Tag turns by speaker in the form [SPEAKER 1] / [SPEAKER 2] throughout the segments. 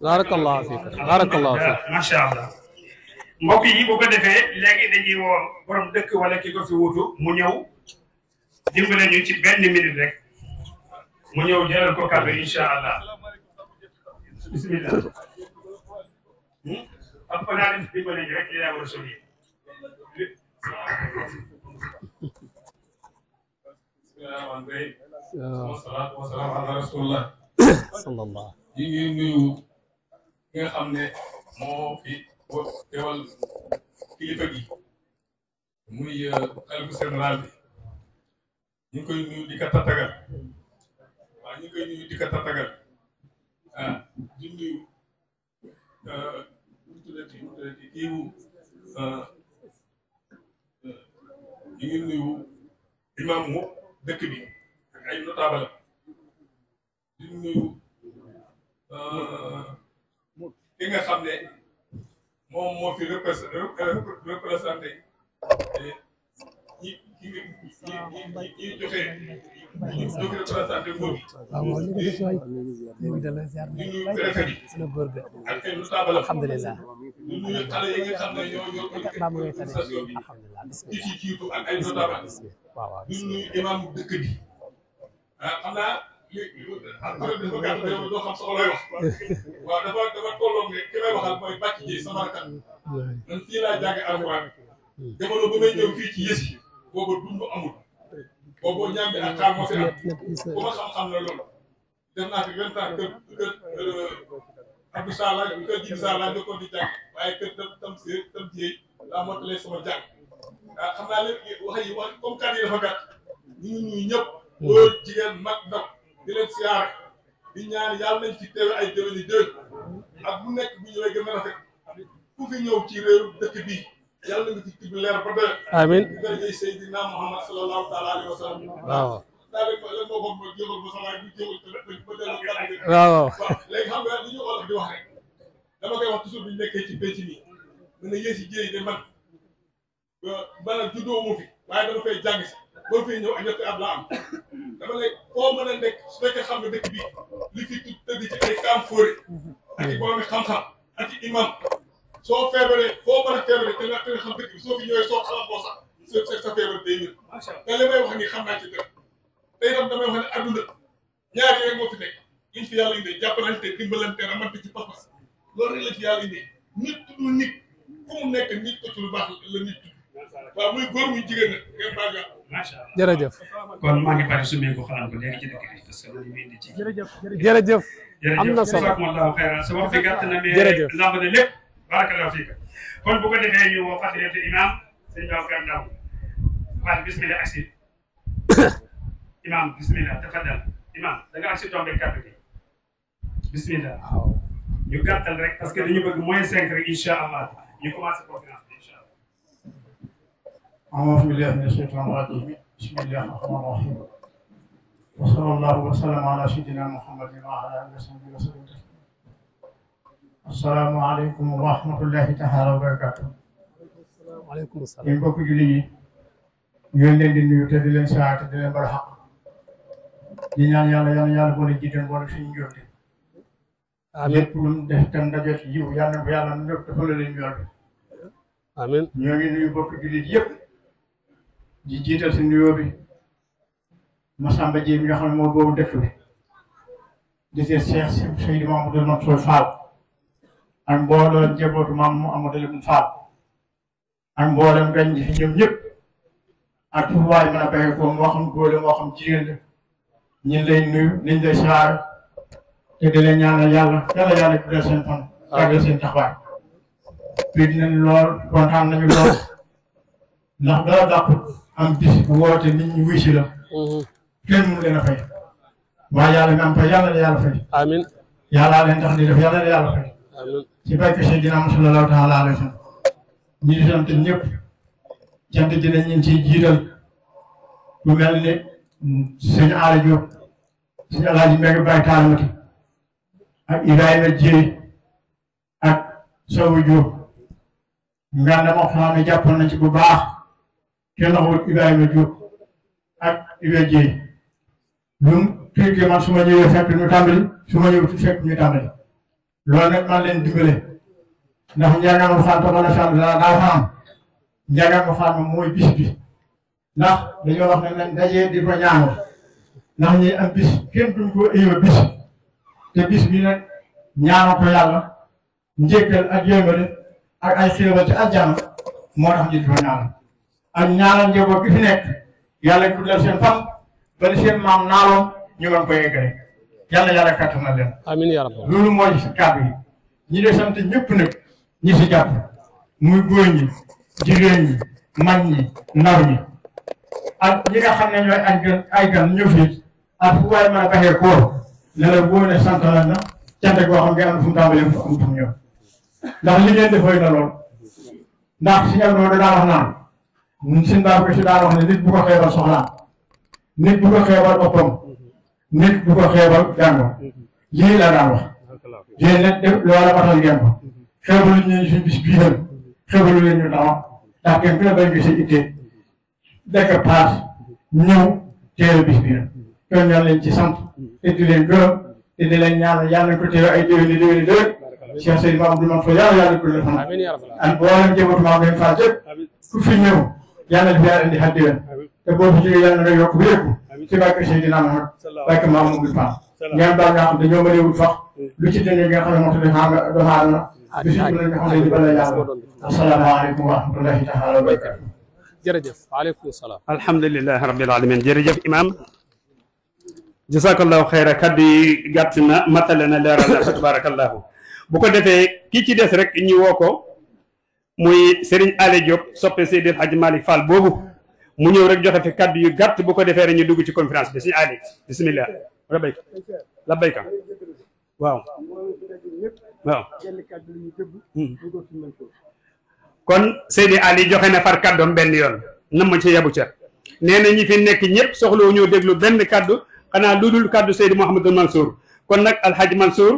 [SPEAKER 1] barakallahu fiik barakallahu fiik
[SPEAKER 2] macha allah mbokk yi bu ko defee léegi dañuy woo borom dëkk wala ki ko fi wutu mu ñëw dimbale ñu ci benn minute rek mu ñëw jëlal ko kàddu incha allah bismillah ak ko naa leen dimbale ñu rek li yaa war a sori
[SPEAKER 3] wasalaatu wasalaam ala rasulillah
[SPEAKER 1] sallallahu
[SPEAKER 3] ñu ngi nuyu ki nga xam ne moo fi teewal kilifa gi muy xalifa général bi ñu ngi koy nuyu di ko tatagal waaw ñu ngi koy nuyu di ko tatagal di nuyu kiiwu ñu ngi nuyu imam mu dëkk bi ak ay notable di nuyu ki nga xam ne moom moo fi représenté ñi joxe représenté nguur gi di nuyu préfet yi ak ay notable
[SPEAKER 4] alhamdulilah
[SPEAKER 3] di nuyu xale yi nga xam ne ñoo yor organisation bi di ci jiitu ak ay notable di nuyu imam dëkk bi xam naa dafa gàtt doo xam sax looy wax waaw dafa tolloon ne ki may waxal mooy bàcc ji sama rakkat man fii laa jànge alxuraan jamono ba may ñëw fii ci yësi boobu dund amul boobu ñaam bi ak xaar moo fi am bu ma xam-xam na loolu def naa fi 20 ans kër Abdou Sala kër Jibi Sala njëkkoon di jàng waaye kër tam jiey laa mottalee sama jàng xam naa lépp wax yi wax comme kàddu yi dafa gàtt ñu ngi nuyu ñëpp góor jigéen mag ndaw di leen siyaare di ñaan yàlla nañ fi teewe ay déwén yi déwén ak bu nekk bu ñëwee gën a rafet ku fi ñëw ci réew dëkk bii yàlla nga fi tibb leer ba doy
[SPEAKER 1] amiin
[SPEAKER 3] di darajey Seydina Muhammad sallallahu taala alayhi wa sallam
[SPEAKER 1] waaw
[SPEAKER 3] daa leen lan moo ko jógal ba sama bu jógal ba delloo kàddu gi
[SPEAKER 1] waaw
[SPEAKER 3] léegi xam nga li ñu olof di wax rek dama koy wax toujours bu ñu nekkee ci pénc mi mu ne yéesi jéey de man juddoo mu fi waaye dama koy jàng si boo fii ñëw ak ñetti at la am dama ne foo mën a nekk su fekkee xam ne dëkk bi li fi tëdd ci ay kaam fóore ak i boromi xam-xam ak i imam soo feebaree foo mën a feebaree te nga xam dëkk bi soo fi ñëwee soo xalaat boo sax sa feebar day wér te li may wax nii xam naa ci dëkk te itam damay wax ne adduna ñaari rek moo fi nekk liñ fi yàlla indee jàppalante dimbalante ramante ci pas-pas loolu rek la ci yàlla indee nit tuddul nit fu mu nekk nit ko ci lu baax la nit tudd waaw muy góor muy jigéen nag ngeen baal nga
[SPEAKER 2] macha allah
[SPEAKER 1] jërëjëf
[SPEAKER 2] kon maa ngi pare sumee ko xanaa ko léegi ci dëkk bi parce que loolu indi ci
[SPEAKER 1] jërëjëf am na solo
[SPEAKER 2] jazakumullahu xayran sa wax bi gàtt na mais
[SPEAKER 1] jërëjëf
[SPEAKER 2] lamb na lépp barakallahu fiika kon bu ko defee ñu woo fàttalante imam sëñ Babacar Ndaw waat bismillah aksi imam bismillah tafadal imam da nga aksi tombé kàddu gi bismillah ñu gàttal rek parce que dañu bëgg moins 5 rek incha allah ñu commencé conférence bi incha allah
[SPEAKER 5] أعوذ بالله من الشيطان الرجيم بسم الله الرحمن الرحيم وصلى الله وسلم على سيدنا محمد وعلى آله وصحبه وسلم السلام عليكم ورحمة الله تعالى وبركاته
[SPEAKER 1] waaleykum salaam
[SPEAKER 5] yéen mbokk jullit yi ñu ngi leen di nuyu te di leen saa te di leen bal xaq di ñaan yàlla boole jiital boole suñu njóote lépp lu mu def tam daje ci yiw yàlla na ko yàlla ñëpp dafa la leen yool
[SPEAKER 1] amiin
[SPEAKER 5] ñoo ngi nuyu mbokk jullit yëpp di jiital si nuyoo bi Massamba Dieye mi nga xam ne moo boobu dëkk bi di seet Cheikh Seydou Mamadou Mansour Fall ak mbooloo njabootu maam Amadou Lamine Fall ak mboolem gañ di fi ñoom ñëpp ak fu waay mën a béy ko moo xam góor la moo xam jigéen la ñu lay nuyu liñ lay siyaar te di leen ñaanal yàlla guddal seen fan yàggal seen taxawaay fii dinañ lool kontaan nañu lool ndax dara dàqut am bis bu woote nit ñi wuy si la kenn mënu leen a fay waaye yàlla mi am fay yàlla na yàlla fay
[SPEAKER 1] amiin
[SPEAKER 5] yàllaa leen tax di def yàlla na yàlla fay
[SPEAKER 1] amiin
[SPEAKER 5] ci barke Seydina Muhammad sallallahu taala alayhi wa sallam ñi di sant ñëpp cant dinañ ñu ciy jiital lu mel ni sëñ Aala Diop sëñ Alaaji Mbeg Baye Taalamati ak Ibrahima Dieye ak Sow Diop nganda moo xam ne jàppal nañ ci bu baax kenn waxut Ibrahima Diop ak Ibrahima Dieye lu mu fekkee man su ma ñëwee fekk ñu tàmbali su ma ñëwee fekk ñu tàmbali loolu nag man leen dimbale ndax njàngam mu xaar toog na sant daa fa am njàngam mu xaar moom mooy bis bi ndax dañoo wax ne nañ dajee di ko ñaanal ndax ñi am bis kenn duñ ko aywa bis te bis bi nag ñaanal ko yàlla njëkkal ak yëngale ak ay xéewal ci àjjana moo tax ñu di ko ñaanal ak ñaanal njaboot gi fi nekk yàlla guddal seen fan ba li seen maam naaloon ñu mën ko yeggale yàlla kattanal leen.
[SPEAKER 1] amiin yaa rabbi.
[SPEAKER 5] loolu mooy si kàddu yi ñi de sant ñëpp nag ñi si jàpp muy góor ñi jigéen ñi mag ñi ndaw ñi ak ñi nga xam ne ñooy ay gan ñëw fii ak fu waay mën a baxee koor ne la boo ne sant nañ na cant goo xam nga am fu mu tàmbalee fu am fu mu ñëw ndax li ngeen defooy na lool ndax si ñag loolu daa wax naan sin baa ko si daa wax ne nit bu ko xeebal soxlaam nit bu ko xeebal boppam nit bu ko xeebal jàngoo lii la daan wax yéen nag def loola batal ngeen ko xeebalu ñu suñ bis bii xeebalu leen ñu dama ndax kenn ku ne bañ ngi sa ittee dekk paas ñëw teewe bis bi nag kon ñaan leen ci sant te di leen gërëm te di leen ñaan yàlla ko teewe ay déwéni déwéni déwén Cheikh Seydou Mamadou Mansour yàlla ko defal ak boolem jëmatu maam leen faa jëpp ku fi ñëw yàlla di yàlla indi xat déwén te boo fi jógee yàlla nga yokk bu yëpp ci barke Seydina Muhammad barke maam mu ngi faa ngeen baal nga xam dañoo mënee wut fax lu ci dënge nga xam ne moo tax nga doxaal na bisu la nga xam ne di bala yàlla asalaamaaleykum wa rahmatullahi taala wa barakatu
[SPEAKER 1] jërëjëf waaleykum salaam.
[SPEAKER 2] alhamdulilahi rabbil alamin jërëjëf imam jazakallahu xayra kaddu yi gàtt na matale na leeral na fa tabarakallahu bu ko defee kii ci des rek ñu woo ko muy Serigne Allé Diop soppe Seydi El Hadji Malick Fall boobu mu ñëw rek joxe fi kaddu yu gàtt bu ko defee rek ñu dugg ci conférence bi Serigne Allé bismillah labbayka labbayka waaw waaw kon Seydi Allé joxe na far kaddoom benn yoon nam ma ci yabu ca nee na ñi fi nekk ñëpp soxlawu ñoo déglu benn kaddu xanaa lu dul kaddu Seydi Mouhamadou Mansour kon nag alhaji Mansour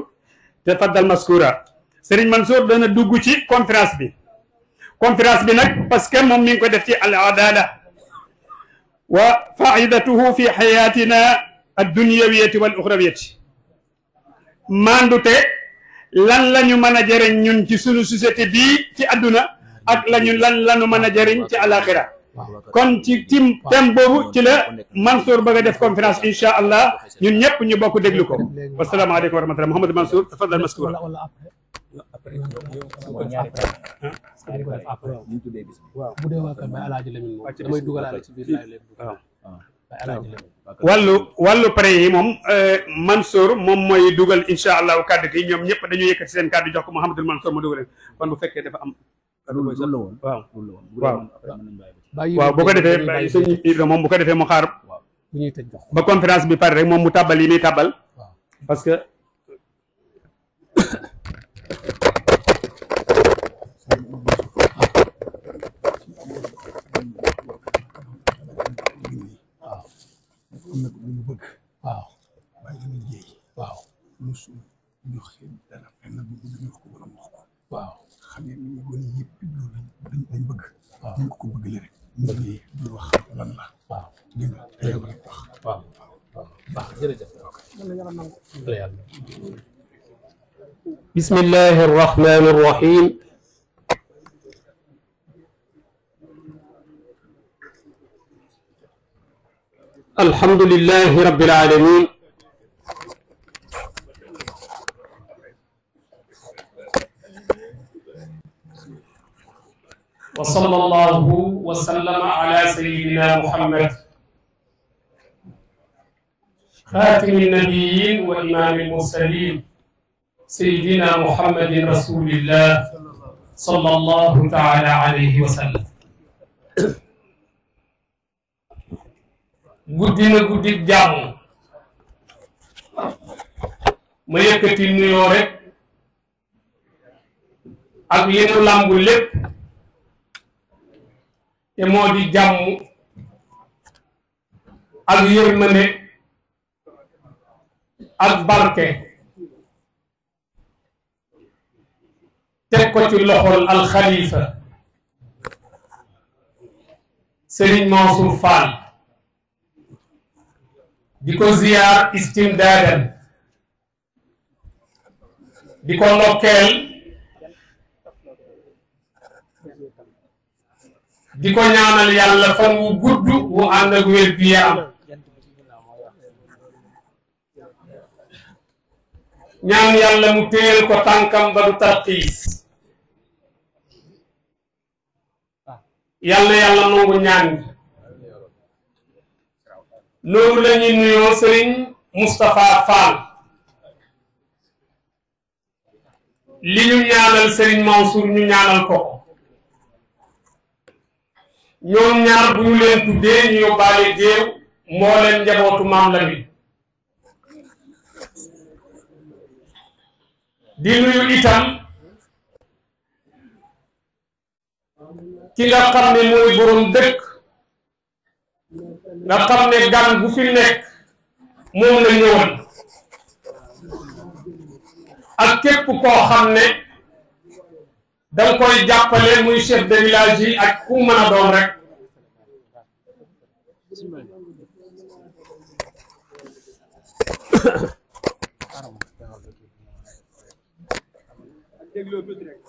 [SPEAKER 2] tafaddal maskura Serigne Mansour dana dugg ci conférence bi nag parce que moom mi ngi ko def ci al adala wa faidatuhu fi xayatina ad-dunyawiyati wal uxrawiyati mandute lan la ñu mën a jëriñ ñun ci sunu société bii ci àdduna ak lan lañu mën a jëriñ ci alaxira kon ci thème boobu ci la Mansour bëgg a def conférence incha allah ñun ñëpp ñu bokk déglu ko wasalaamaaleykum wa rahmatulah Mouhamadou Mansour tafaddal maskura wàllu pare yi moom Mansour moom mooy dugal incha allah kàddu gi ñoom ñëpp dañu yëkkati seen kàddu jox ko Mouhamadou Mansour mu dugal kon bu fekkee dafa am waaw bu ko defee sëñ Ibra moom bu ko defee mu xaar ba conférence bi pare rek moom mu tàbbal yi muy tàbbal parce que
[SPEAKER 1] waaw waaw waaw xam ne ñu gën a yëpp loolu dañ bëgg waaw ñu ko bëgg rek ñu du wax lan la waaw dégg nga rek wax waaw waaw baax jërëjëf bismillahi arrahmani arrahim alhamdulillahi rabbil alamin وصلى الله وسلم على سيدنا محمد خاتم النبيين وإمام المرسلين سيدنا محمد رسول الله صلى الله تعالى عليه وسلم guddina guddik jàmm ma yëkkati nuyoo rek ak li nu làmbu lépp te moo di jàmm ak yërmande ak barke teg ko ci loxol alxalifa Serigne Mansour Fall
[SPEAKER 4] di ko ziyaar istimdaadan di ko ndokkeel di ko ñaanal yàlla fan wu gudd wu ànd ak wér gu yaram ñaan yàlla mu téyel ko tànkam ba du tarxiis yàlla yàlla nangu ñaan gi loolu la ñuy nuyoo Serigne Moustapha Fall li ñu ñaanal Serigne Mansour ñu ñaanal ko ñoom ñaar bu ñu leen tuddee ñu yóbbaale géew moo leen njabootu maam Lamine di nuyu itam ki nga xam ne mooy borom dëkk nga xam ne gan bu fi nekk moom la ñëwal ak képp koo xam ne danga koy jàppale muy chef de village yi ak ku mën a doon rek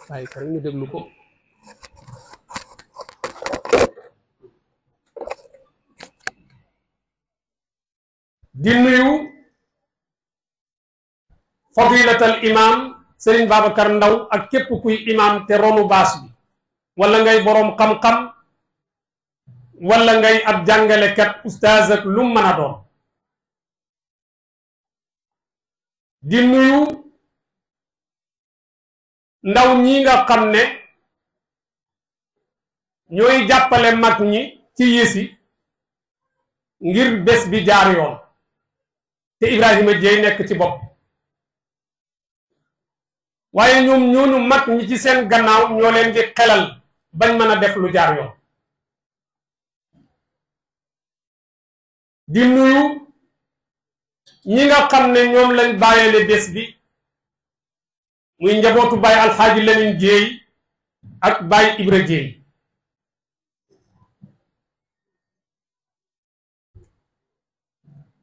[SPEAKER 4] waaye kar ñu déglu ko di nuyu fadilatal imam Serigne Babacar Ndaw ak képp kuy imam te ronu baas bi wala ngay boroom xam-xam wala ngay ab jàngalekat oustaz ak lu mën a doon di nuyu ndaw ñi nga xam ne ñooy jàppale mag ñi ci yësi ngir bés bi jaar yoon te Ibrahima Dieye nekk ci bopp waaye ñoom ñooñu mag ñi ci seen gannaaw ñoo leen di xelal bañ mën a def lu jaar yoon di nuyu ñi nga xam ne ñoom lañ bàyyele bés bi muy njabootu Baye Alxaaji Lamine Dieye ak Baye Ibra Dieye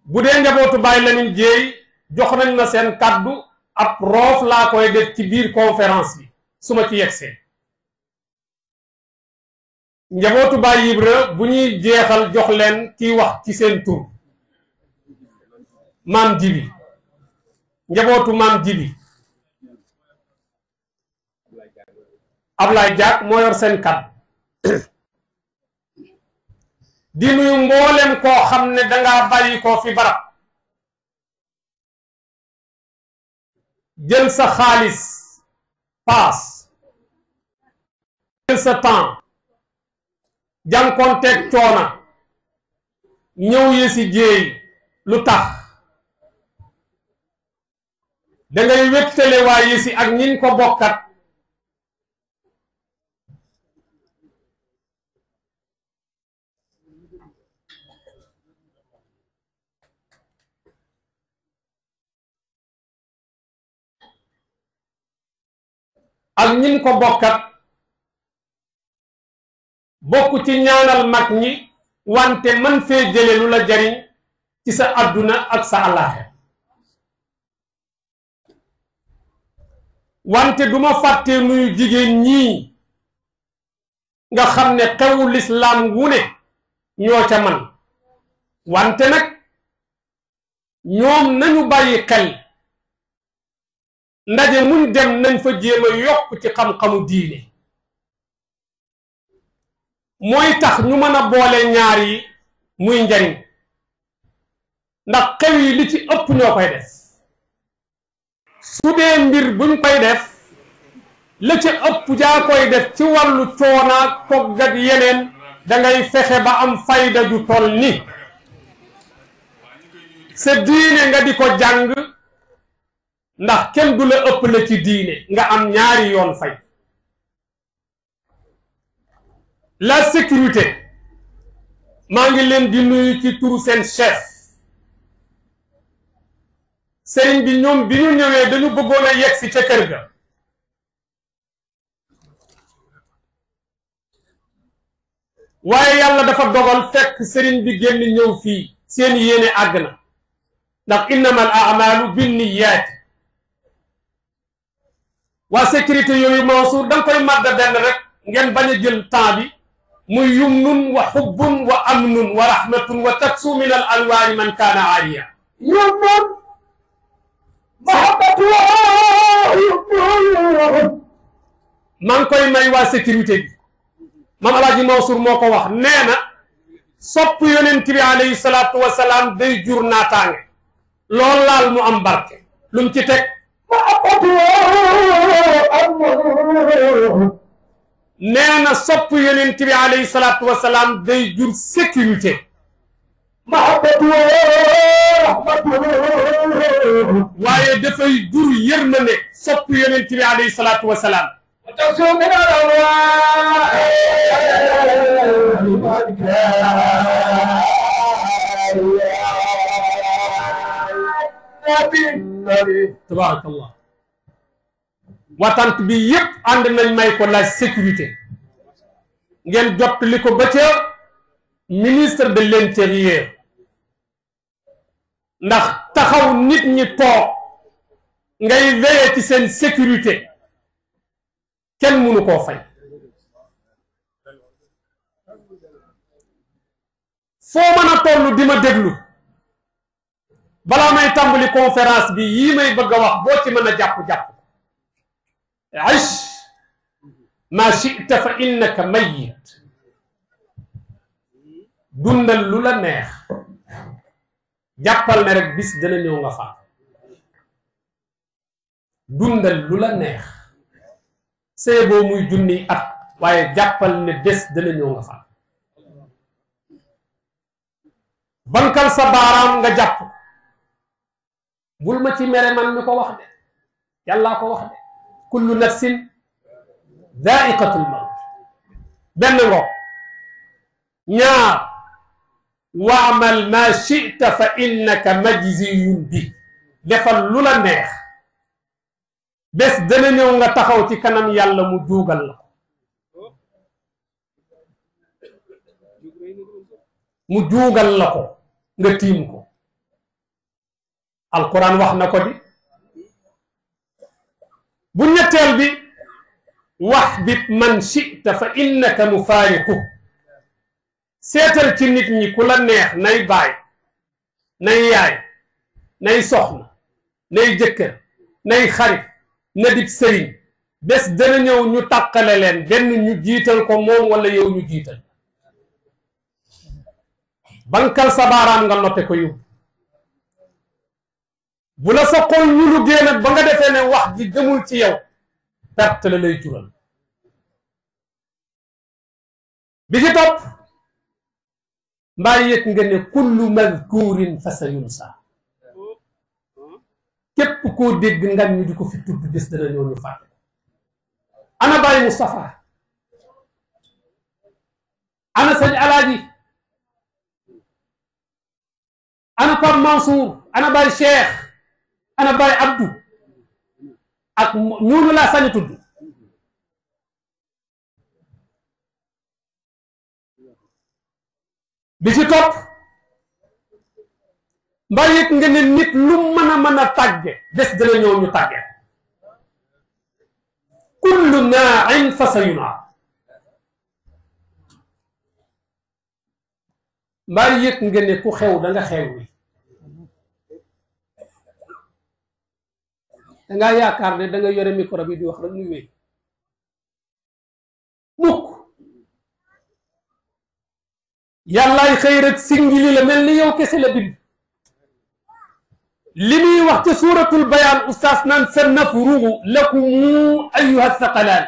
[SPEAKER 4] bu dee njabootu Baye Lamine Dieye jox nañ ma seen kàddu ab roof laa koy def ci biir conférence bi su ma ci yegsee njabootu Baye Ibra bu ñuy jeexal jox leen kiy wax ci seen tur maam Jibi njabootu maam Jibi Ablaye Diak moo yor seen kàddu di nuyu mboolem koo xam ne dangaa bàyyi koo fi barab jël sa xaalis paas jël sa temps jànkoonteeg coona ñëw Yësi Dieye lu tax dangay wéttale waa Yësi ak ñin ko bokkat bokk ci ñaanal mag ñi wante man fee jële lu la jariñ ci sa àdduna ak sa àllaaxira wante duma fàtte nuyu jigéen ñii nga xam ne xewu lislaam wu ne ñoo ca man wante nag ñoom nañu bàyyi xel ndaje muñ dem nañ fa jéem a yokk ci xam-xamu diine mooy tax ñu mën a boole ñaar yi muy njariñ ndax xew yi li ci ëpp ñoo koy def su dee mbir buñ koy def la ci ëpp jaa koy def ci wàllu coonaa toggat yeneen dangay fexe ba am fayda ju toll ni sa diine nga di ko jàng ndax kenn du la ëpp la ci diine nga am ñaari yoon fay la sécurité maa ngi leen di nuyu ci turu seen chef sëriñ bi ñoom bi ñu ñëwee dañu bëggoon a yegg si ca kër ga waaye yàlla dafa dogal fekk sëriñ bi génn ñëw fii seen yéene àgg na ndax innama al a'malu binniyat waa sécurité yooyu Mansour da nga koy madda benn rek ngeen bañ a jël temps bi muy yumnun wa xubbun wa amnun wa rahmatun wa taksu min al anwaari man kaana aaliya
[SPEAKER 6] yumnun mahabbatu yumnun
[SPEAKER 4] maa ngi koy may waa sécurité bi mam alaaji Mansour moo ko wax nee na sopp yonent bi alayhi salaatu wasalaam day jur naataange loolu laal mu am barke lu mu ci teg nee na sopp yonent bi alayhi salaatu wasalaam day jur sécurité waaye dafay jur yërmande sopp yonent bi alayhi salaatu wasalaam tabarakallah watant bi yépp ànd nañ may ko la sécurité ngeen jot li ko ba ca ministre de l'intérieur ndax taxaw nit ñi toog ngay veiller ci seen sécurité kenn mënu koo fay foo mën a toll di ma déglu balaa may tàmbali conférence bi yii may bëgg a wax boo ci mën a jàpp-jàpp ish ma shi'ta fa innaka mayyit dundal lu la neex jàppal ne rek bis dana ñëw nga faat dundal lu la neex see boo muy junniy at waaye jàppal ne bés dana ñëw nga faat bankal sa baaraam nga jàpp bul ma ci mere man mi ko wax de yàllaa ko wax de kullu nafsin daa'iqatul mawt benn ngo ñaar waamal ma shi'ta fa innaka majziyun bi defal lu la neex bés dana ñëw nga taxaw ci kanam yàlla mu juugal la ko mu juugal la ko nga tiim ko alquran wax na ko di bu ñetteel bi wahbib man shi'ta fa innaka mufaariqu seetal ci nit ñi ku la neex nay baay nay yaay nay soxna nay jëkkër nay xarit na dib sëriñ bés dana ñëw ñu tàqale leen benn ñu jiital ko moom wala yow ñu jiital bankal sa baaraam nga notte ko yóbbu bu la sa xol ñu lu génn ba nga defee ne wax ji demul ci yow perte la lay jural bi ci topp mbaa yëg nga ne kullu madkurin fa sa yunsa képp koo dégg ngan ñu di ko fi tudd bés dana ñëw ñu fàtte ana Baye Moustapha ana sëñ Alaaji ana Pape Mansour ana Baye Cheikh ana Baye Abdou ak ñooñu laa sañ a tudd bi ci topp mbaa yëg nga ne nit lu mën a tàgge bés dana ñëw ñu tàgge kullu naa'in fa sayunaa mbaa yëg nga ne ku xew da nga xew wi da ngaa yaakaar ne da nga yore micro bi di wax rek muy wéy mukk yàllaay xëy rek singili la mel ni yow kese la bind li muy wax ci suuratul bayaan ustaas naan sa nafrugu lakum ayyuha thaqalaan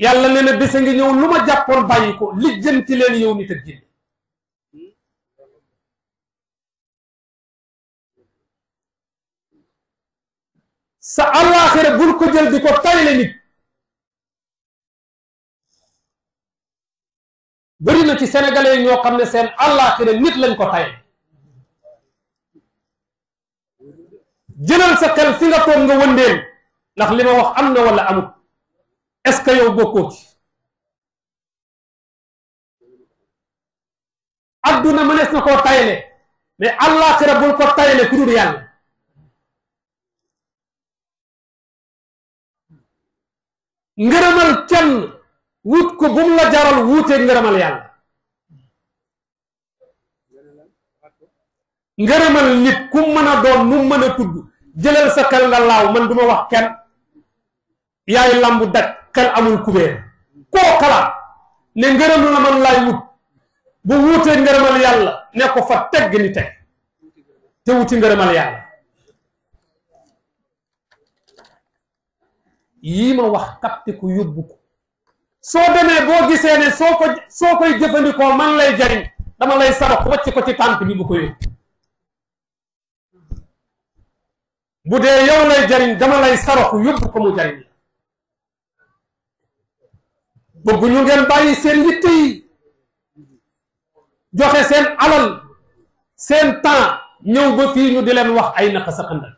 [SPEAKER 4] yàlla nee na bés a ngi ñëw lu ma jàppoon bàyyi ko lijjanti leen yow nit ak jinne sa àllaaxira bul ko jël di ko tayle nit bëri na ci sénégalais ñoo xam ne seen àllaaxira nit lañ ko tayle jëlal sa xel fi nga toog nga wëndeel ndax li ma wax am na wala amut est-ce que yow bokkoo ci adduna mënees na koo tayle mais àllaaxira bul ko tayle ku dul yàlla ngërëmal kenn wut ko bu mu la jaral wuuteeg ngërëmal yàlla ngërëmal nit ku mën a doon nu mën a tudd jëlal sa xel nga laaw man duma wax kenn yaay lambu daj xel amul kubéer koo xalaat ne ngërëm la man laay wut bu wuuteeg ngërëmal yàlla ne ko fa tegg ni teg te wuti ngërëmal yàlla yii ma wax kapte ko yóbbu ko soo demee boo gisee ne soo koy jëfandikoo man lay jariñ dama lay sabax wàcc ko ci tànt bi bu ko yóbbu bu dee yow lay jariñ dama lay saraxu yóbbu ko mu jariñ la bëgg ñu ngeen bàyyi seen yitte yi joxe seen alal seen temps ñëw ba fii ñu di leen wax ay naka sa xandal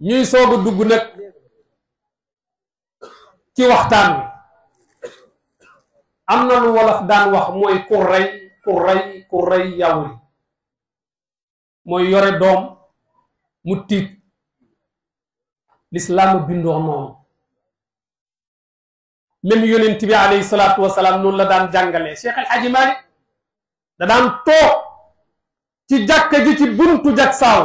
[SPEAKER 4] ñuy soog a dugg nag ci waxtaan wi am na lu wolof daan wax mooy ku rey yawuri mooy yore doom mu tiit lislaam bindoo noonu même yonent bi alayhi salaatu wasalaam noonu la daan jàngalee Cheikh El Hadji Malick da daan toog ci jàkka ji ci buntu jagsaaw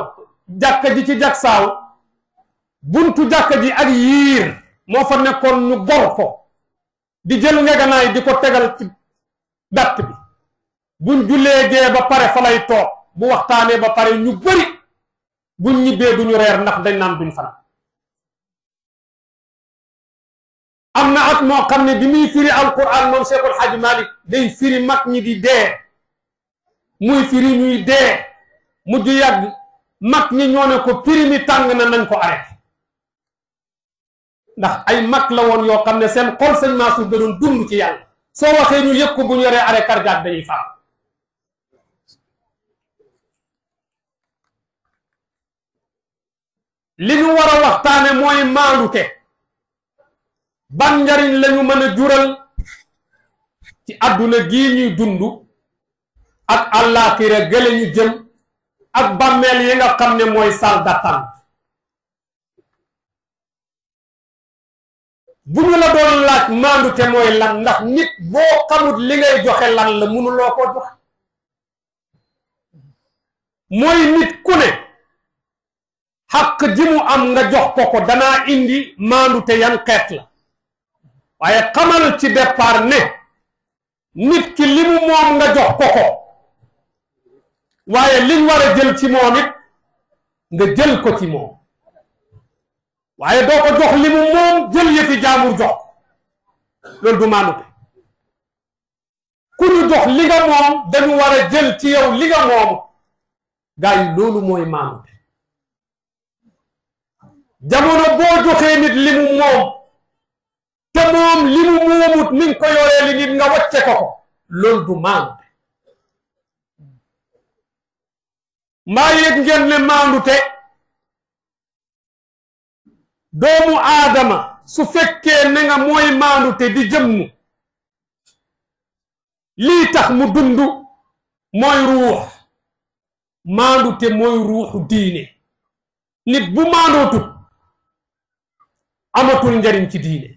[SPEAKER 4] buntu jàkka ji ak yiir moo fa nekkoon ñu gor ko di jël ngeganaay di ko tegal ci datt bi buñ jullee gee ba pare fa lay toog bu waxtaanee ba pare ñu bëri buñ ñibbee duñu reer ndax dañ naan duñ fanaan am na at moo xam ne bi muy firi alquran moom Cheikhul Hadji Malick day firi mag ñi di dee muy firi ñuy dee mujj yàgg mag ñi ñoo ne ko firi mi tàng na nañ ko arrêté ndax ay mag la woon yoo xam ne seen xol sëñ Mansour da doon dund ci yàlla soo waxee ñu yëg ko bu ñu yoree arrêt cardiaque dañuy faat li ñu war a waxtaane mooy maandute ban njariñ lañu mën a jural ci àdduna gii ñuy dund ak àllaaxira gële ñu jëm ak bàmmeel yi nga xam ne mooy salle d'attente bu ñu la doon laaj maandute mooy lan ndax nit boo xamut li ngay joxe lan la mënuloo ko joxe mooy nit ku ne xàq ji mu am nga jox ko danaa indi maandute yan xeet la waaye xamal ci départ ne nit ki li mu moom nga jox ko waaye liñ war a jël ci moom it nga jël ko ci moom waaye doo ko jox li mu moom jël yëfi jaamur jox loolu du maandute ku ñu jox li nga moom dañu war a jël ci yow li nga moom gaa yi loolu mooy maandute jamono boo joxee nit li mu moom te moom li mu moomut ni nga ko yoree li nit nga wacce ko loolu du maandute mbaa yëg ngeen ne maandute doomu aadama su fekkee ne nga mooy maandute di jëmm lii tax mu dund mooy ruux maandute mooy ruuxu diine nit bu maandootut amatul njariñ ci diine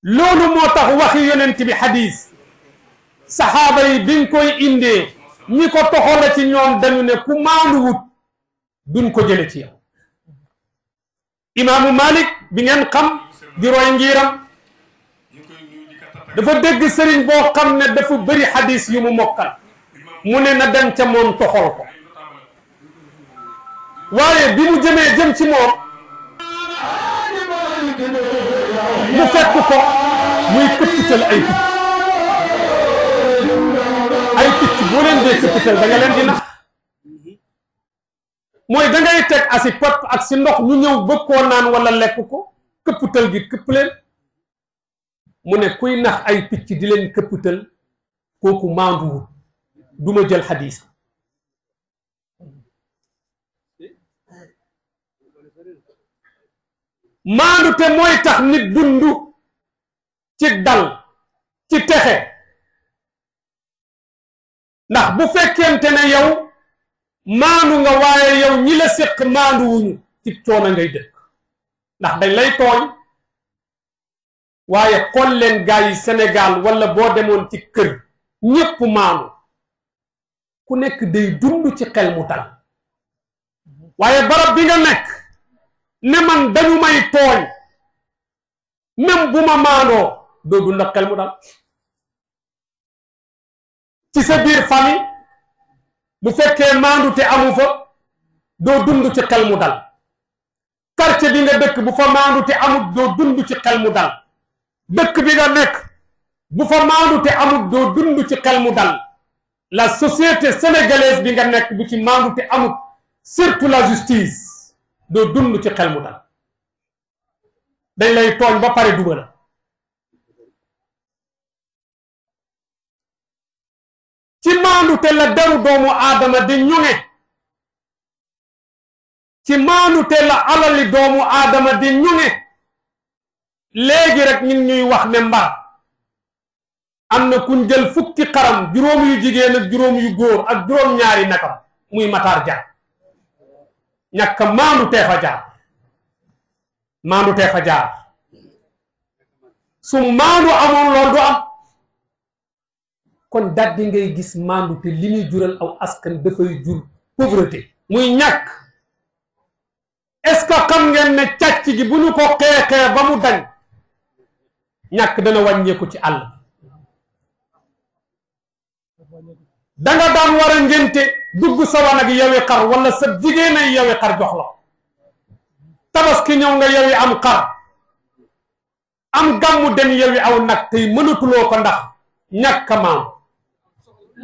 [SPEAKER 4] loolu moo tax waxi yonent bi xadiis saxaaba yi biñ koy indee ñi ko toxala ci ñoom dañu ne ku maanduwut duñ ko jële ci yow imaamu Malik bi ngeen xam di roy ngiiram dafa dégg sëriñ boo xam ne dafa bëri xadiis yu mu mokkal mu ne na dem ca moom toxal ko waaye bi mu jëm ci moom mu fekk ko muy këppital ay picc boo leen dee këppital da nga leen di nax mooy da ngay teg asi pot ak si ndox ñu ñëw bëgg koo naan wala lekk ko këppital gi këpp leen mu ne kuy nax ay picc di leen këppital kooku maanduwul duma jël xadiis maandu te mooy tax nit dundu ci dal ci texe ndax bu fekkente ne yow maandu nga waaye yow ñi la séq maandu wuñu ci coono ngay dëkk ndax dañ lay tooñ waaye xool leen gaa yi Sénégal wala boo demoon ci kër ñépp maandu ku nekk day dund ci xel mu dal waaye barab bi nga nekk ne man dañu may tooñ même bu ma maandoo doo dund ak xel mu dal ci sa biir famille bu fekkee maandu te amu fa doo dund ci xel mu dal quartier bi nga dëkk bu fa maandu te amut doo dund ci xel mu dal dëkk bi nga nekk bu fa maandu te amut doo dund ci xel mu dal la société sénégalaise bi nga nekk bu ci maandu te amut surtout la justice doo dund ci xel mu dal dañ lay tooñ ba pare dugal ci maandu te la deru doomu aadama di ñuŋe ci maandu te la alali doomu aadama di ñuŋe léegi rek ñun ñuy wax ne mbar am na kuñ jël fukki xaram juróom yu jigéen ak juróom yu góor ak juróom ñaari nakam muy Matar Dia ñàkk maandu tee fa jaar maandu tee fa jaar su maandu amoon loolu du am kon daldi ngay gis maandu te li muy jural aw askan dafay jur pauvreté muy ñàkk est-ce que xam ngeen ne càcc gi bu ñu ko xeexee ba mu dañ ñàkk dana wàññeeku ci àll danga daan war a ngénte dugg sa wanag yawi xar wala sa jigéen ay yawi xar jox la tabaski ñëw nga yawi am xar am gàmmu dem yawi aw nag tey mënatuloo ko ndax ñàkk maam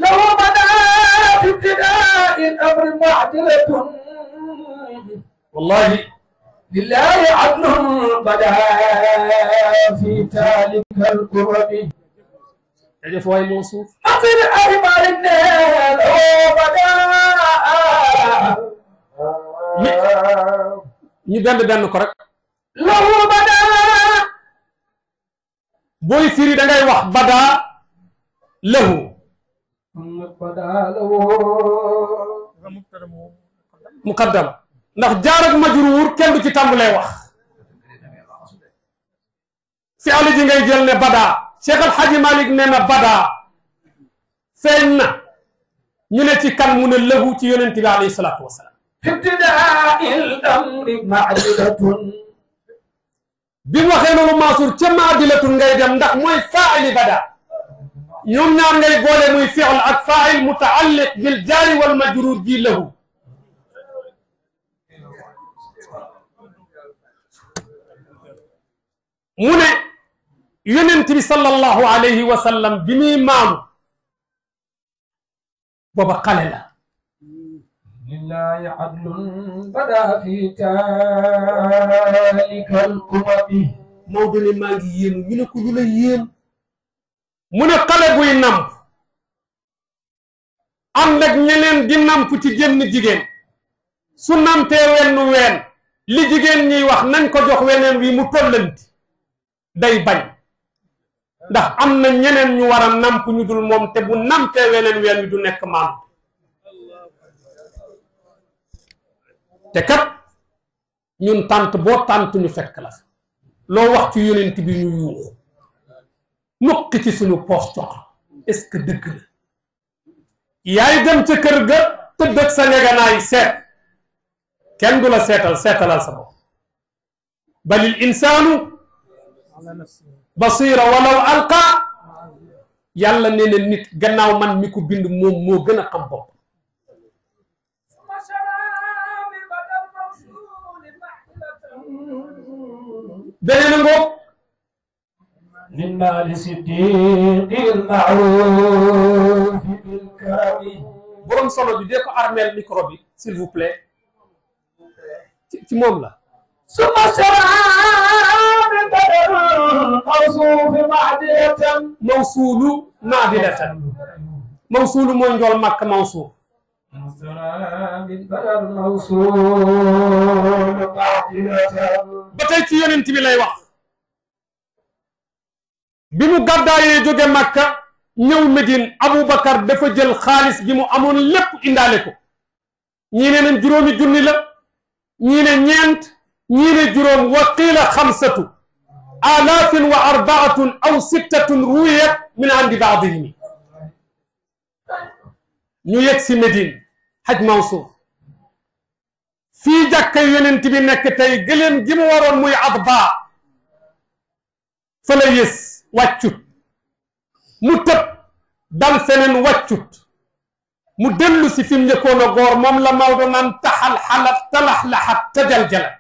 [SPEAKER 6] لو بدا في ابتداء الامر معدله
[SPEAKER 4] والله
[SPEAKER 6] لله عدل بدا في تالك القرب
[SPEAKER 4] جاجف واي موصوف
[SPEAKER 6] اصل ايمان النار لو بدا
[SPEAKER 4] ñu benn ko rek
[SPEAKER 6] لو بدا
[SPEAKER 4] booy firi da ngay wax bada lahu muqaddam ndax jaar ak majruur kenn du ci tàmbalee wax fi ali ji ngay jël ne bada Cheikh Al Hadji Malick nee na bada feeñ na ñu ne ci kan mu ne lahu ci yonent bi alayhi salaatu wasalaam
[SPEAKER 6] في ابتداء الامر معدله
[SPEAKER 4] bi mu waxee noonu Mansour ca maadilatun ngay dem ndax mooy faa'ili bada ñoom ñaar ngay boole muy fi'l ak faa'il muta'alliq bil jaari wal majruur ji lahu mu ne yonent bi sallallahu alayhi wa sallam bi muy maamu booba xale la
[SPEAKER 6] لله عدل بدا في تالك القرب
[SPEAKER 4] Maodo ne maa ngi yéemu ñu ne ko lu la yéem mu ne xale buy namp ànd ak ñeneen di namp ci génn jigéen su nampee wenn ween li jigéen ñiy wax nañ ko jox weneen wi mu tollanti day bañ ndax am na ñeneen ñu war a namp ñu dul moom te bu nampee weneen ween wi du nekk maam te kat ñun tànt boo tànt ñu fekk la loo wax ci yonent bi ñu yuuxu nukki ci suñu poos jox est-ce que dëgg la yaay dem ca kër ga tëdd ak sa ngeganaay seet kenn du la seetal seetalal sa bopp balil insaanu basira walaw alqa yàlla nee na nit gannaaw man mi ko bind moom moo gën a xam bopp beneen ngoog
[SPEAKER 6] للمال صديق المعروف بالكرم
[SPEAKER 4] borom solo bi dee ko armeel micro bi s'il vous plaît ci moom la
[SPEAKER 6] ثم شرع من بدر موصوف معدلة
[SPEAKER 4] mawsuulu naadilatan mawsuulu mooy njool màkk mawsuul
[SPEAKER 6] شرع من بدر موصوف معدلة
[SPEAKER 4] ba tey ci yonent bi lay wax bi mu gàddaayee jóge màkka ñëw Médine Aboubacar dafa jël xaalis gi mu amoon lépp indaale ko ñii ne nañ juróomi junni la ñii ne ñeent ñii ne juróom wa qiila xamsatu alaafin wa arbaatun aw sittatun ruwiyat min andi baadihim ñu yegg si Médine Haj Mansour fii jàkka yonent bi nekk tey gëléem gi mu waroon muy Adba fa la yës wàccut mu tëb dal feneen wàccut mu dellu si fi mu njëkkoon a góor moom la Maodo naan taxal xalat talaxlaxat tajaljalat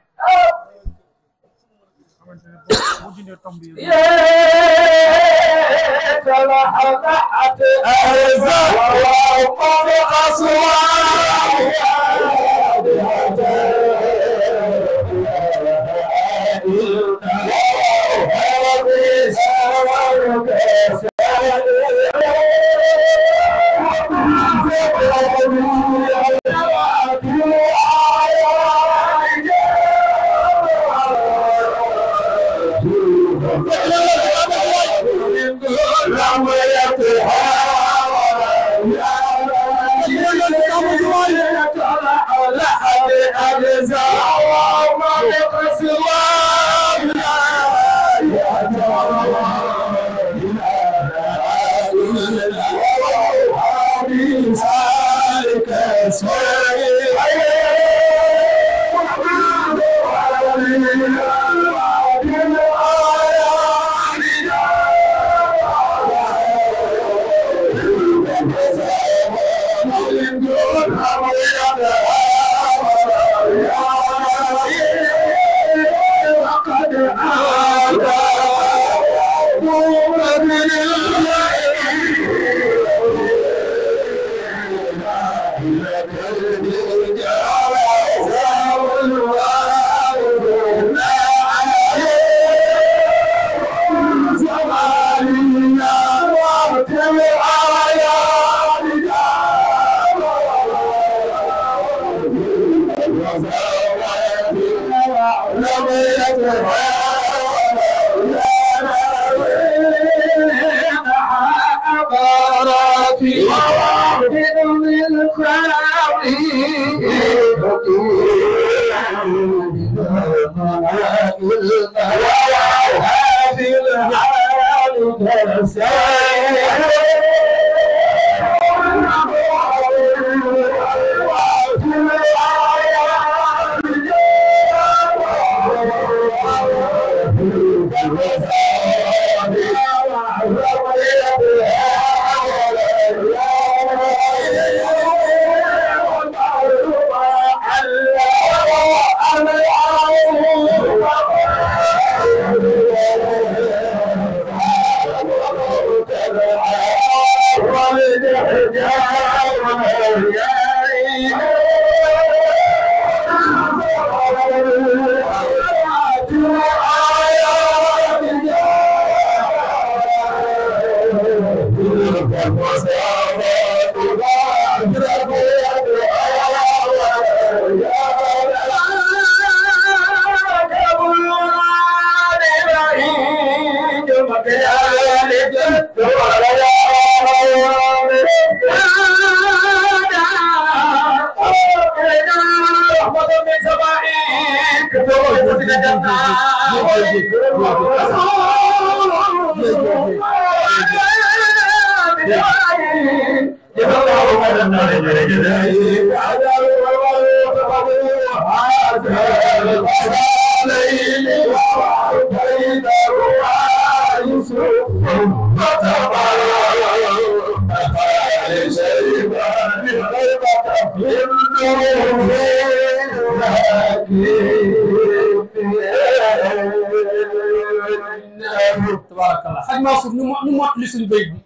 [SPEAKER 4] tabarakallah Haj Mansour ñu mot li suñu bayit bi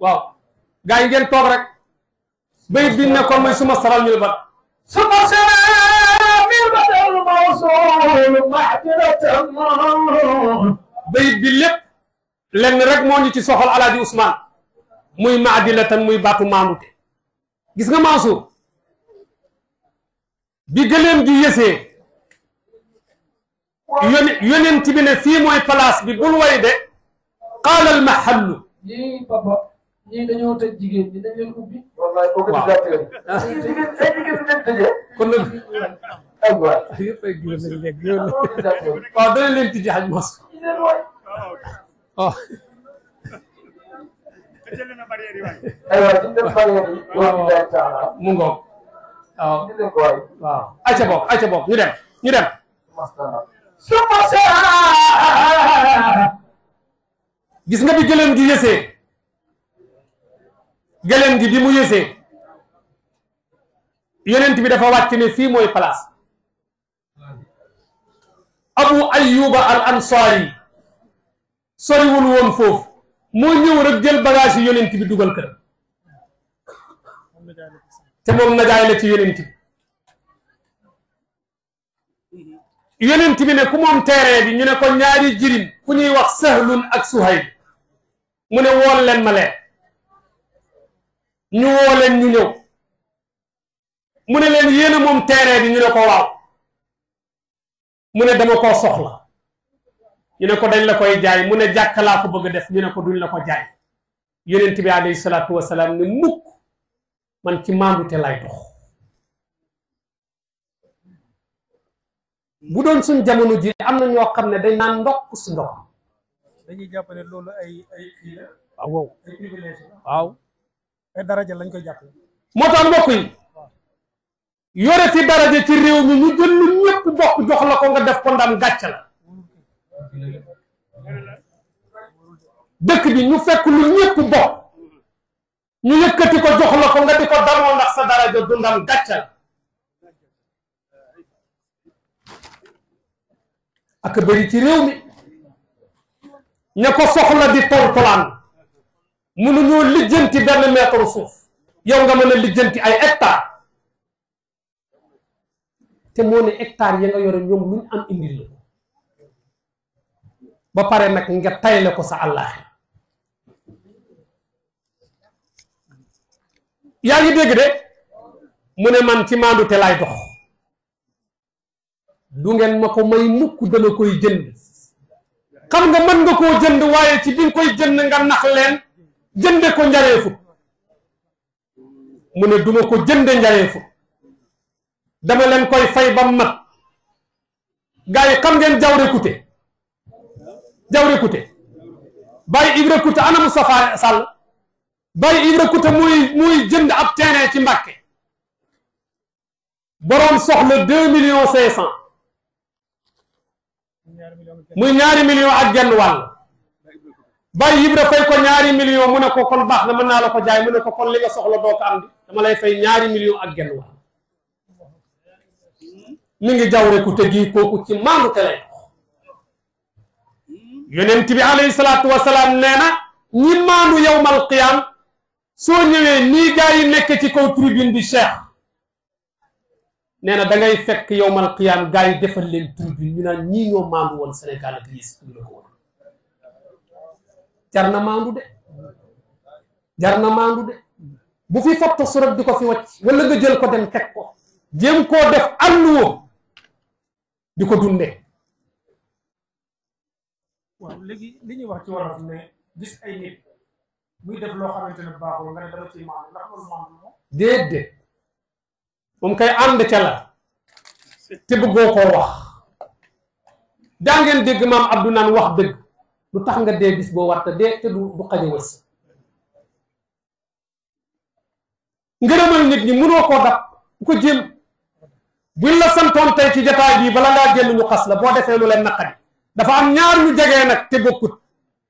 [SPEAKER 4] waaw gaa yi ngeen toog rek bayit bi nekkoon mooy suma saral mil bat suma saral mil batal mawsul mahdiratan bayit bi lépp lenn rek moo ñu ci soxal Alaaji Ousmane muy maadilatan muy baatu maandute gis nga Mansour bi gëléem gi yësee yonent bi ne fii mooy place bi bul way de qaala al mahallu
[SPEAKER 6] ñii dañoo tëj jigéen ñi dañ leen ubbi. wallaay organisateur yi. jigéen ay jigéen ñi leen tëjee.
[SPEAKER 4] kon nag
[SPEAKER 6] ay waay.
[SPEAKER 4] yëpp ay góor lañ nekk waaw danañ leen tijji xaj mos. waaw.
[SPEAKER 6] aywa ci dem barrière yi.
[SPEAKER 4] waaw mu ngoog. waaw waaw. ayca bokk ñu dem. gis nga bi gëléem gi yësee. gëléem gi bi mu yësee. yonent bi dafa wàcc ne fii mooy place. Abu Ayyuba al Ansari soriwul woon foofu. moo ñëw rek jël bagage yi yonent bi dugal kër. te moom najaay la ci yonent bi. yonent bi ne ku moom terrain bi ñu ne ko ñaari jirim ku ñuy wax Sahlun ak Suhayb mu ne wool leen ma leen ñu woo leen ñu ñëw mu ne leen yéen a moom terrain bi ñu ne ko waaw mu ne dama koo soxla ñu ne ko dañ la koy jaay mu ne jàkka laa ko bëgg a def ñu ne ko duñ la ko jaay yonent bi alayhi salaatu wasalaam ne mukk man ci maandute lay dox. bu doon suñ jamono ji am na ñoo xam ne dañ naan ndokk si ndox
[SPEAKER 1] dañuy jàpp ne loolu ay kii la.
[SPEAKER 4] waaw
[SPEAKER 1] ay privilège la.
[SPEAKER 4] waaw.
[SPEAKER 1] ay daraja lañ koy jàpp.
[SPEAKER 4] moo tax mbokk yi yore fi daraja ci réew mi ñu jël lu ñëpp bokk jox la ko nga def ko ndam gàcc la. dëkk bi ñu fekk lu ñëpp bokk ñu yëkkati ko jox la ko nga di ko damoo ndax sa daraja du ndam gàcc la. ak bëri ci réew mi ña ko soxla di toltolaan mënuñoo lijjanti benn mètre suuf yow nga mën a lijjanti ay hectare te moo ne hectare ya nga yore ñoom luñ am indil la ba pare nag nga tayle ko sa àllaaxi yaa ngi dégg de mu ne man ci maandu te laay dox du ngeen ma ko may mukk dama koy jënd xam nga mën nga koo jënd waaye ci bi nga koy jënd nga nax leen jënde ko njareefu mu ne duma ko jënde njareefu dama leen koy fay ba mat gars yi xam ngeen Jawre Kute Baye Ibra Kute ana Moustapha Sall Baye Ibra Kute muy jënd ab terrain ci Mbàkke boroom soxla 2,500,000 muy 2 millions ak genn wàll Baye Ibra fay ko 2 millions mu ne ko kon baax na mën naa la ko jaay mu ne ko kon li nga soxla doo ko am di dama lay fay 2 millions ak genn wàll mi ngi Jawre Kute gi kooku ci maandu te lay yonent bi alayhi salaatu wasalaam nee na ñi maandu yawmal qiyaam soo ñëwee nii gaa yi nekk ci kaw tribune bi cheikh nee na da ngay fekk yawmal qiyaam gaa yi defal leen tribune ñu naan ñii ñoo maandu woon Sénégal ak yées la ko woon jar na maandu de bu fi foto su rek di ko fi wacc wala nga jël ko dem teg ko jéem koo def àlluwo di ko dundee.
[SPEAKER 1] waaw léegi li ñuy wax ci wolof ne gis ay nit muy def loo xamante ne baaxul nga ne dama ciy maandu ndax loolu maandu moom.
[SPEAKER 4] déedéet moom kay ànd ca la te bëggoo koo wax daa ngeen dégg maam Abdou naan wax dëgg lu tax nga dee bis boo warta dee te du xaja wës ngërëmal nit ñi mënoo koo dab bu ko jéem buñ la santoon tey ci jotaay bii bala ngaa génn ñu xas la boo defee lu leen naqari dafa am ñaar ñu jegee nag te bokkut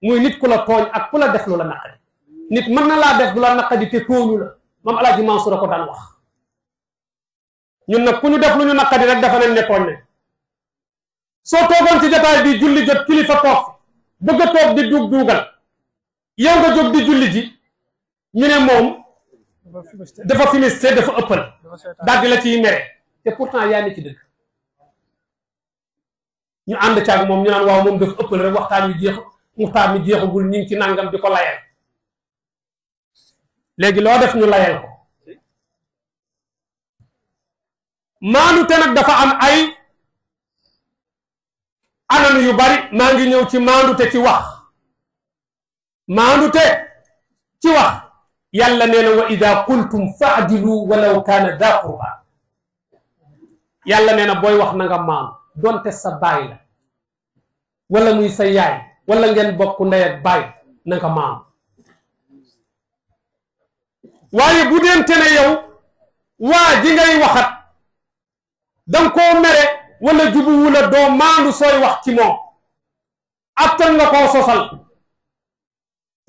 [SPEAKER 4] muy nit ku la tooñ ak ku la def lu la naqari nit mën na laa def lu la naqari te tooñu la maam Alaaji Mansour a ko daan wax ñun nag ku ñu def lu ñu naqari rek dafa leen ne tooñ ne soo toogoon ci jotaay bi julli jot kilifa toog bëgg a toog di duugal yow nga jóg di julli ji ñu ne moom dafa fumiste dafa ëppal daal di la ciy mere te pourtant yaa ni ci dëgg ñu ànd caag moom ñu naan waaw moom dafa ëppal rek waxtaan mi jeexagul ñu ngi ci nangam di ko layal léegi loo def ñu layal ko maandute nag dafa am ay anam yu bari maa ngi ñëw ci maandute ci wax maandute ci wax yàlla nee na wa ida qultum faadilu walaw kaana daa qurba yàlla nee na booy wax na nga maam donte sa baay la wala muy sa yaay wala ngeen bokk ndey ak baay na nga maam waaye bu deente ne yow waa ji ngay waxat danga koo mere wala jubuwu la doo maandu sooy wax ci moom attan nga koo sosal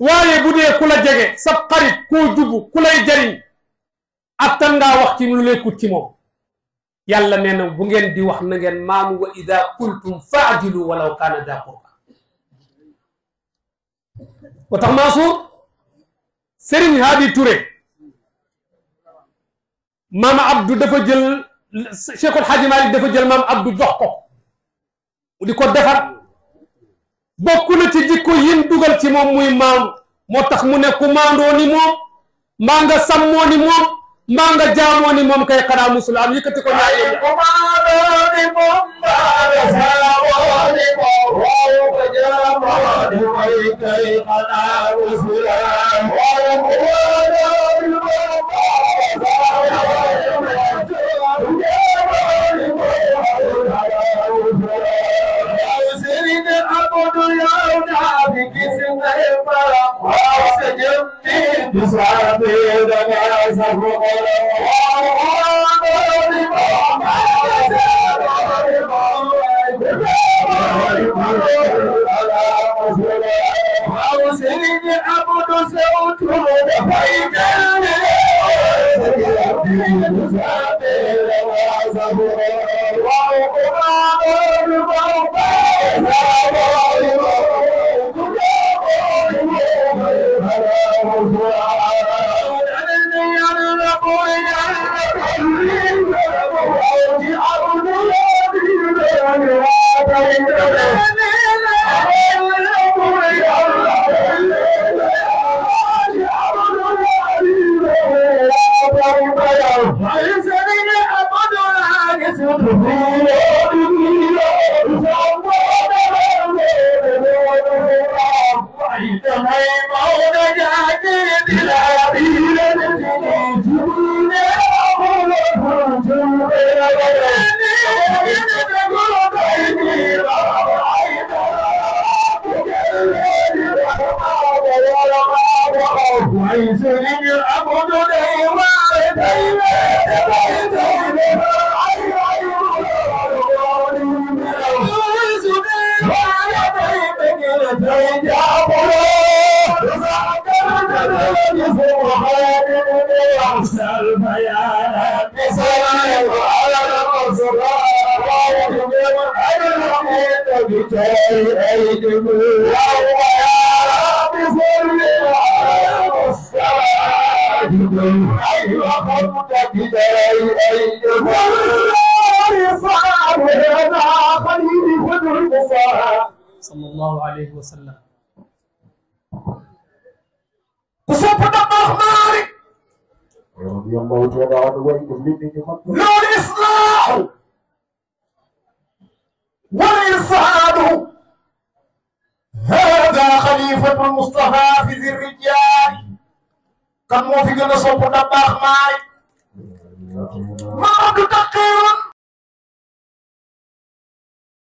[SPEAKER 4] waaye bu dee ku la jege sa xarit koo jubu ku lay jariñ attan ngaa wax ci lu lekkut ci moom yàlla nee na bu ngeen di wax na ngeen maanu wa ida qultum faadilu walaw kaana daa qurba ba tax Mansour Serigne Hadi Touré maam Abdou dafa jël Cheikhul Hadji Malick dafa jël maam Abdou jox ko mu di ko defar bokk na ci jikko yin dugal ci moom muy maam moo tax mu ne ku maandoo ni moom maa nga sàmmoo ni moom maa nga jaamoo ni moom kay xanaa musul am yëkkati ko ñaari yoon
[SPEAKER 6] ku maandoo ni moom maa nga sàmmoo ni moom waaw ko jaamoo ni mooy kay xanaa musul am waaw ku maandoo ni moom maa nga sàmmoo ni moom Abdou yow naa fi gis ngay fara waaw sa jëm ni du saabe da nga sa xol waaw ni moom waaw Serigne Abdou Sow Touré dafay mel ni du saabe da nga sa xol waaw ni moom sallallahu alayhi wa sallam ku sopp Dabakh Malick loolu islam wal irsaadu hada xalifatul Mustafa fi zirrijal kan moo fi gën a sopp Dabakh Malick Mamadou Taqiyun